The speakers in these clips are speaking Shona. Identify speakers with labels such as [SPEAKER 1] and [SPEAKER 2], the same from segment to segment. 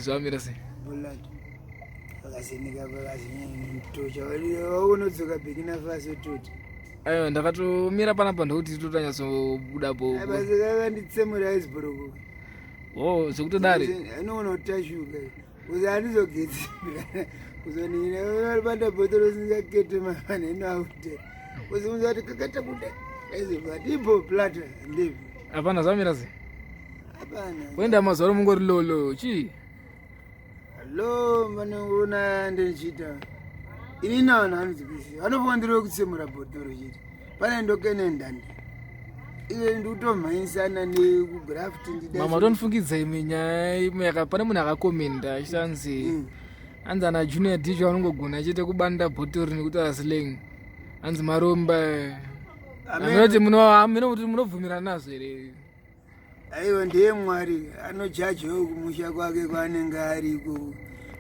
[SPEAKER 1] Zvamira sei?
[SPEAKER 2] Bullet. Vakasenika vakazintocha. Unodzoka Burkina Faso toti.
[SPEAKER 1] Aiwa, ndakatomira panapa ndokuti totanyatsobuda po.
[SPEAKER 2] Basa vanditsemura iceberg.
[SPEAKER 1] Oh, zvekutodari.
[SPEAKER 2] Anoona kutashuka. Kuzi handizogetsi. Kuzonina banda bhotoro singakete maneno aute. Kuzi unzati kakata kuda. Aizoba ibo plata ndivyo.
[SPEAKER 1] Hapana, zvamira sei?
[SPEAKER 2] Hapana.
[SPEAKER 1] Kuenda mazuva ano mungori lolo chii?
[SPEAKER 2] Lo vanongoona ndichiita. Ini navanhu vanonzwisisa. Vanofunga ndiri wekutsemura bhotoro chete. Pane ndokene ndandi. Iwe ndikutomhanyisana nekugraft ndida.
[SPEAKER 1] Mama, tonifungidza imwe nyaya imwe pane munhu akakomenda achitanzi anzi ana Junior DJ vanongogona chete kubanda bhotoro nekutaura slang, anzi maromba. Aminoti kuti munobvumirana nazvo here?
[SPEAKER 2] Aiwa, ndiye Mwari anojajawo kumusha kwake kwaanenge ariko,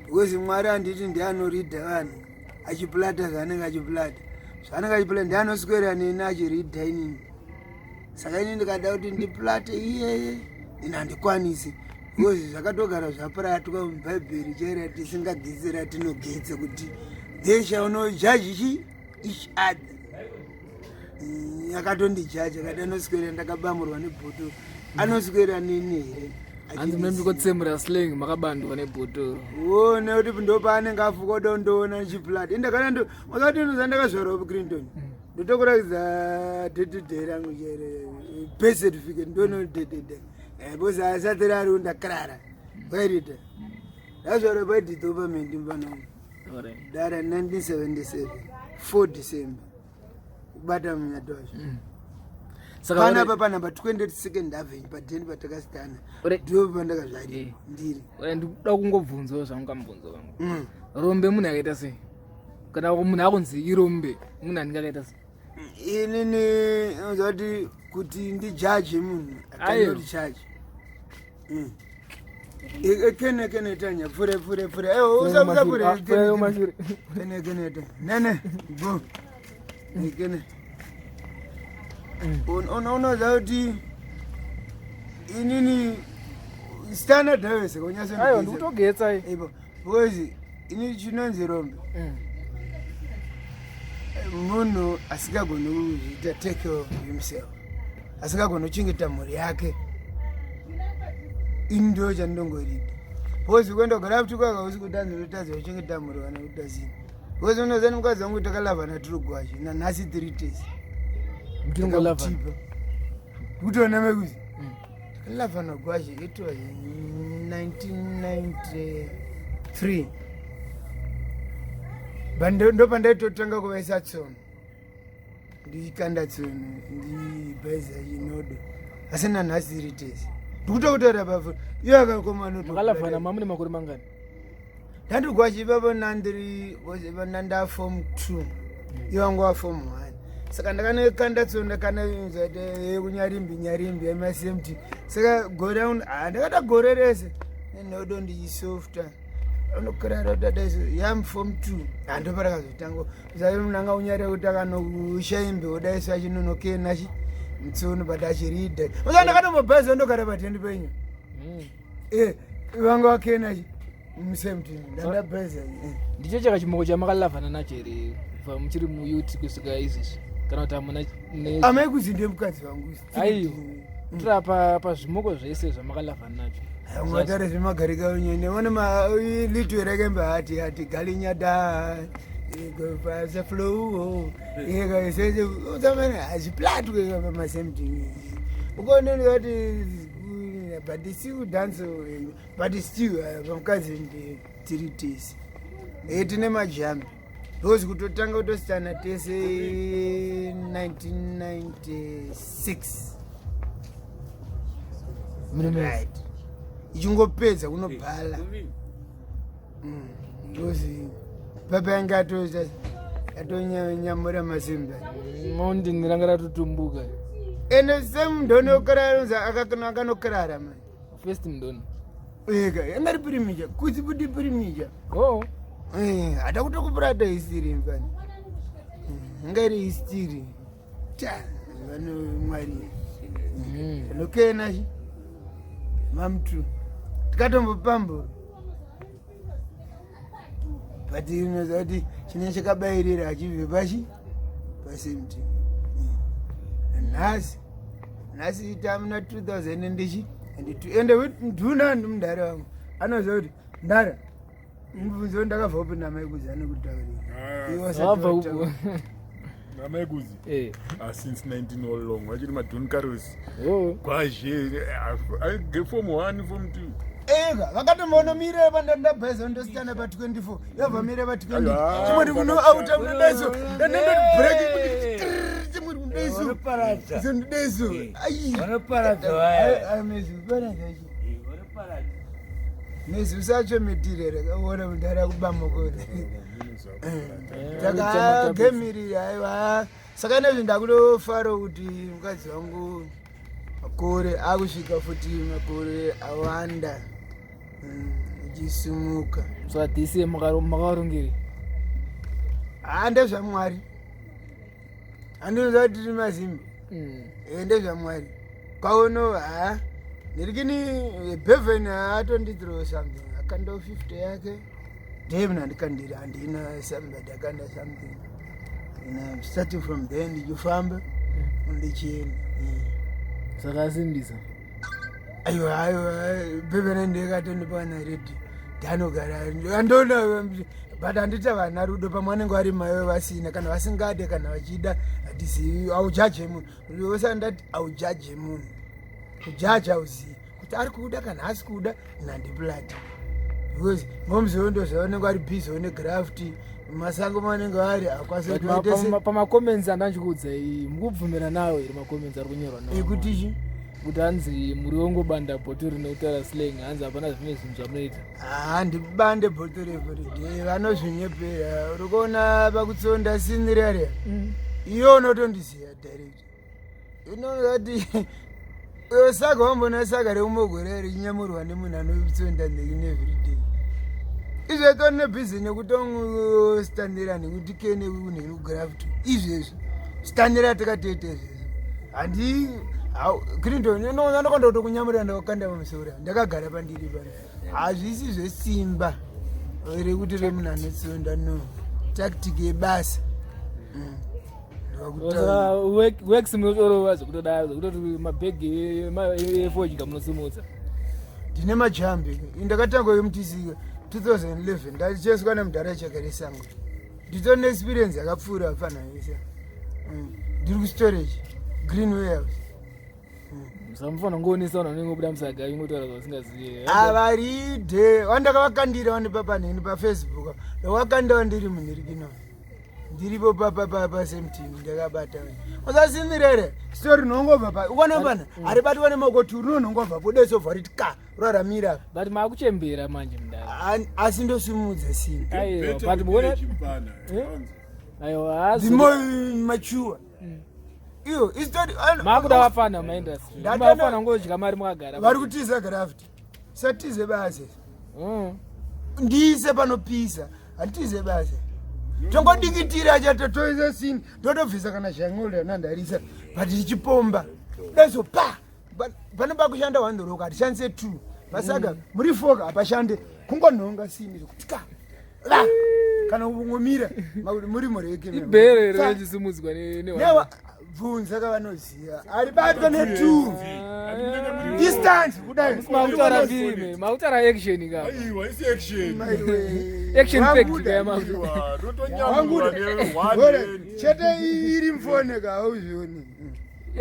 [SPEAKER 2] because Mwari handiti ndiye anoridha vanhu achiplata zvaanenge achiplata, zvaanenge achiplata, ndiye anoswera neni achiridha inini. Saka ini ndikada kuti ndiplate iyeye, ini handikwanisi, because zvakatogara zvapratwa mubhaibheri chaira tisingagetse ratinogetse kuti they shall not judge chi each other. Akatondijaja kati anoswera ndakabamurwa nebhotoro, anoswera neni here?
[SPEAKER 1] Hanzi mune ndikotsemura slang makabandwa nebhotoro.
[SPEAKER 2] O, nekuti ndo paanenge afuka dondoona chiplate. Indakana makati unoza ndakazvarwa kuClinton, ndotokurakidza date rangu chere, birth certificate, ndono date, because asati rari ndakarara wairita. Ndazvarwa padhidhopament pano dara 1977 4 December, kubata munyato wacho.
[SPEAKER 1] Saka
[SPEAKER 2] Panapa panamba 22nd Avenue, padheni patakasitana, ndipo pandakazvarira ndiri.
[SPEAKER 1] Ore, ndikuda kungobvunzawo zvangu kamubvunzo kangu. Rombe munhu akaita sei? Kana munhu akunzi irombe, munhu anenge akaita sei?
[SPEAKER 2] Inini unozati kuti ndijaje munhu,
[SPEAKER 1] Aiyo.
[SPEAKER 2] akanoti judge. Kene kene tanya pfure pfure pfure. Ewo, usapfure.
[SPEAKER 1] Ah, pfure mashure.
[SPEAKER 2] Kene kene ta nene go kene. Unoza kuti inini standard wese
[SPEAKER 1] Aiwa, ndikutogetsa i.
[SPEAKER 2] Ipo, because ini chinonzi rombe, munhu asingagoni kuzviita take care of himself, asingagoni kuchengeta mhuri yake, ini ndo chandongorida, because kuenda kugara kuti kwaka usi kutanzi ndotadza kuchengeta mhuri kana kuita zini, because unozani mukadzi wangu takalavhana tiri gwazhi nanhasi 3 days.
[SPEAKER 1] Mutingolavhana.
[SPEAKER 2] Kutoona mekuzi takalavhana gwazhi, it was 1993. Ndopandaitotanga kuvaisa tsono, ndikanda tsono, ndibhaiza chinodo, asi nanhasi iri tese ndikutokutaura pafu iyo akakomana.
[SPEAKER 1] Makalavhana mamune makore mangani?
[SPEAKER 2] Ndandigwachi ipapo nandiri nanda form two, iwangu wa form one, saka ndakanekanda tsono kana kunyarimbi nyarimbi yemasemt. Saka gore ndakata gore rese nenodo ndichisofta unokurara kudadaiso yam form two, handopa rakazotanga munanga unyare kuti akanokushaimbi wodaiso achinonokena chi mutsono, but achiridha usa ndakatombobhaiza ndogara patendi penyu. Vanga wakena chi musemti ndandabhaiza.
[SPEAKER 1] Ndicho chaka chimoko chamakalavhana nacho here kubva muchiri muyouth kusvika izvizvi, kana kuti hamuna
[SPEAKER 2] Amai kuzi ndiye mukadzi wangu.
[SPEAKER 1] Aiyo, tira pazvimoko zvese zvamakalavhana nacho.
[SPEAKER 2] Ungatare zvemagarika unyene one litwe rakemba hati hati galinyada seflow usamene hazviplatwe pamasemti ukononoti, but still dance, but still pamukadzi tiri tese, tine majambi, because kutotanga kutosiyana tese 1996. Right, ichingopedza kunobhala because papa yange atonyamura masimba.
[SPEAKER 1] Mountain ranga ratotumbuka.
[SPEAKER 2] Ende same ndonokrara, akanokrara man.
[SPEAKER 1] First mndoni?
[SPEAKER 2] Ega yanga ri pirimija kuti budi pirimija.
[SPEAKER 1] Oh.
[SPEAKER 2] Hata kutokupurata isiri mfani, yanga iri istiri ta vano Mwari anokena chi mamtu tikatombopambo. But inoziva kuti chine chakabayirira hachibve pachi pasemti. Nhasi nhasi tamuna 2000 ndichi ende nduna mudhara wangu anoziva kuti ndara mubvunzo ndakabva upi namaikuzi anokutaurira.
[SPEAKER 1] Wabva upi?
[SPEAKER 3] Namaikuzi?
[SPEAKER 1] Eh.
[SPEAKER 3] Ah, since 19 all long vachiri madon carlos.
[SPEAKER 1] Oh.
[SPEAKER 3] Gwazhe form 1, form 2.
[SPEAKER 2] Ega vakatomboona mire pandandabhaisa ndositana pa24 yabva mire pa20.
[SPEAKER 3] Aiwa,
[SPEAKER 2] Chimwe kuno auta munodeso ndandoti break chimwe kudeso.
[SPEAKER 4] Vanoparadza.
[SPEAKER 2] Zondeso. Ai.
[SPEAKER 4] Vanoparadza vaya.
[SPEAKER 2] Mezi kuparadza chi.
[SPEAKER 4] Vanoparadza.
[SPEAKER 2] Mezi usatsve material akaona mudhara kubamokore. Saka gemirira aiwa. Saka nezvi ndakutofara kuti mukadzi wangu makore akusvika futi makore awanda ichisumuka.
[SPEAKER 1] Saka this year makarongeri?
[SPEAKER 2] Haa, ndezvamwari, handinoziva kuti tiri mazimbi. Ndezvamwari kwaono. Ha, ndirikini beven haatonditiro something, akanda 50 yake dem nandikandira handina somebody akanda something. And starting from there ndichifamba ndichienda.
[SPEAKER 1] Saka asimbisa.
[SPEAKER 2] Aiwa, aiwa, bevene ndikatondipa redi ndanogara andona, but handita vana rudo. Pamwe vanenge vari maive vasina kana vasingade kana vachida, hatizivi. Aujaje munhu usandati aujaje munhu, kujaja hauzivi kuti ari kuda kana haasi kuda nandipulati, because momuzivo ndo zvavanenge vari busy negraft mumasango mavanenge vari hakwanisi kuti vaite
[SPEAKER 1] Pamacomments andandikuudzai, mukubvumira nawo here macomments ari kunyorwa nawo?
[SPEAKER 2] Ekuti chi?
[SPEAKER 1] Kuti hanzi muri wongobanda bhotoro nekutaura slang, hanzi hapana zvimwe zvinhu zvamunoita.
[SPEAKER 2] Handibande bhotoro everyday, vanozvinyepera. Uri kuona pakutsonda sinirere iyo unotondiziva direct inozati saka wambona saka reumogore richinyamurwa nemunhu anotsonda nekini everyday. Izvezvi nebhizi nekutongostandira nekuti kene nekugraft izvezvi standira takatoita izvezvi handi Clinton ndinokonda ndakakanda pamusoro ndakagara pandiri pano. Hazvisi zvesimba rekuti remunhu anotsonda, no tactic yebasa. Ndakakutaurira.
[SPEAKER 1] Works munotorova zvekutodaro, zvekutoti mabhegi efodya munosimudza.
[SPEAKER 2] Ndine majambi. Ndakatanga MTC 2011, ndacheswa nemudhara chakaresango. Nditori neexperience yakapfuura vafana vese. Ndiri kustorage green warehouse.
[SPEAKER 1] Musamufanira kungoonesa vanhu vanenge vobuda musaga ingotaura zvavasingazivi.
[SPEAKER 2] Avaride wandakavakandira wani panheni paFacebook, ndakakandira ndiri munhirikino, ndiripo pasame team ndakabata. Usasindirere story rinongobva pa ukona pana haribatwa nemaoko tu, rinonongobva podesobva riti ka raramira.
[SPEAKER 1] But maakuchembera manje mudara.
[SPEAKER 2] Asi ndosimudza simbi.
[SPEAKER 1] Aiwa, but muone. Aiwa.
[SPEAKER 2] The more mature iyo isitori.
[SPEAKER 1] Maakuda vafana mumaindustry, mafana ngodya mari makagara.
[SPEAKER 2] Vari kutiza graft, satize basa. Ndiise panopisa, handitize basa, tongodikitira chato toisa sini totobvisa kana zhangola nandarisa, but tichipomba daiso pa pano pakushanda wandoroka hatishandise two pasaga muri foka hapashande kungonhonga sini zvekuti ka va kana kungomira muri mureke.
[SPEAKER 1] Ibhere rechisimudzwa.
[SPEAKER 2] Newa bvunza kavanoziva haribatwa netwo distance kudai.
[SPEAKER 1] Makutaura fime, makutaura action ka.
[SPEAKER 3] Aiwa, isi action.
[SPEAKER 1] Action packed ka yamakuti.
[SPEAKER 3] Aiwa, rotonyamurwa ne one.
[SPEAKER 2] Chete iri mufone ka hauzvioni.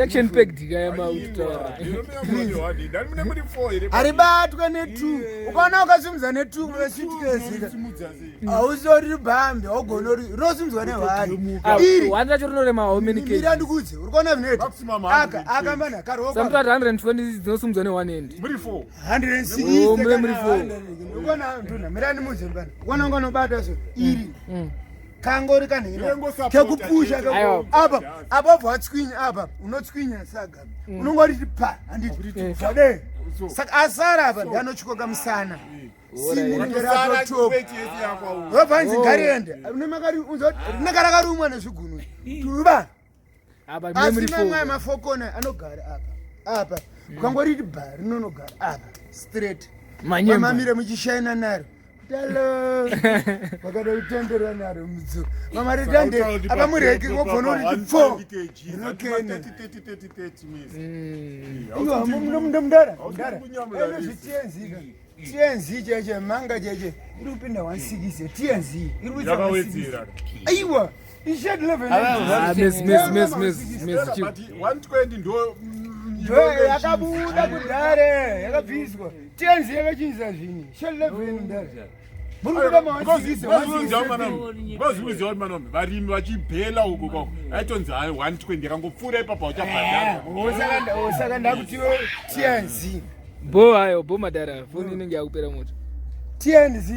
[SPEAKER 1] Action packed ka yamakutaura.
[SPEAKER 2] Haribatwe netwo, ukaona ukasimudza netwo vesuitcase hausori bhambi, haugonori rinosimudzwa nehwani iri.
[SPEAKER 1] One racho rinorema how many kg?
[SPEAKER 2] Mira ndikudze, uri kuona zvinoita
[SPEAKER 3] Maximum
[SPEAKER 2] aka
[SPEAKER 3] 120.
[SPEAKER 2] aka mana karoko.
[SPEAKER 1] Samutati 120 dzinosimudzwa neone hand.
[SPEAKER 3] Muri four.
[SPEAKER 2] 160.
[SPEAKER 1] Oh, muri four.
[SPEAKER 2] Ukona nduna, mira ndimudze mbana, ukona unganobata so iri kangori kanhena
[SPEAKER 3] Inongosapota
[SPEAKER 2] kekupusha
[SPEAKER 3] chete.
[SPEAKER 1] Aiwa.
[SPEAKER 2] apa apa wabva watswinya apa, unotswinya saga unongoriti pa handiti zvadei.
[SPEAKER 3] So.
[SPEAKER 2] Saka asara apa ndianotyoka musana sini rinenge
[SPEAKER 3] Watosara
[SPEAKER 2] ratotopa.
[SPEAKER 3] weight yese yako auyu.
[SPEAKER 2] Wabva nzi ngariende rinenge rakarumwa nezvigunwe tuva.
[SPEAKER 1] Apa
[SPEAKER 2] Asi
[SPEAKER 1] muri
[SPEAKER 2] mamwe
[SPEAKER 1] four.
[SPEAKER 2] mafokona anogara apa apa, ukangoriti bha rinonogara apa straight.
[SPEAKER 1] Manyemba.
[SPEAKER 2] Mamamire muchishaina naro. Talo. Vakada kutenderera naro mudzuka. Mama ritande apa mureki ngobvona kuti pfo. Rinokene. Iwa mundara mundara. Eno zvitienzika. TNZ cheche manga cheche iri kupinda 160 TNZ iri kuita
[SPEAKER 3] Yakawedzera.
[SPEAKER 2] Aiwa. Ished level.
[SPEAKER 1] Ah, mes mes mes mes mes chi.
[SPEAKER 3] But 120 ndo
[SPEAKER 2] Ndo yakabuda kudhare yakabviswa. TNZ yakachinjisa zvinhu. Shed level mundara. Muri kuda ma 160 160.
[SPEAKER 3] Because manome varimi vachibhela uko kwako aitonzi hayi 120 yakangopfuura ipapo uchabhadhara.
[SPEAKER 2] Saka ndakutiwo TNZ.
[SPEAKER 1] Bo hayo bo madara foni inenge yakupera moto.
[SPEAKER 2] TNZ.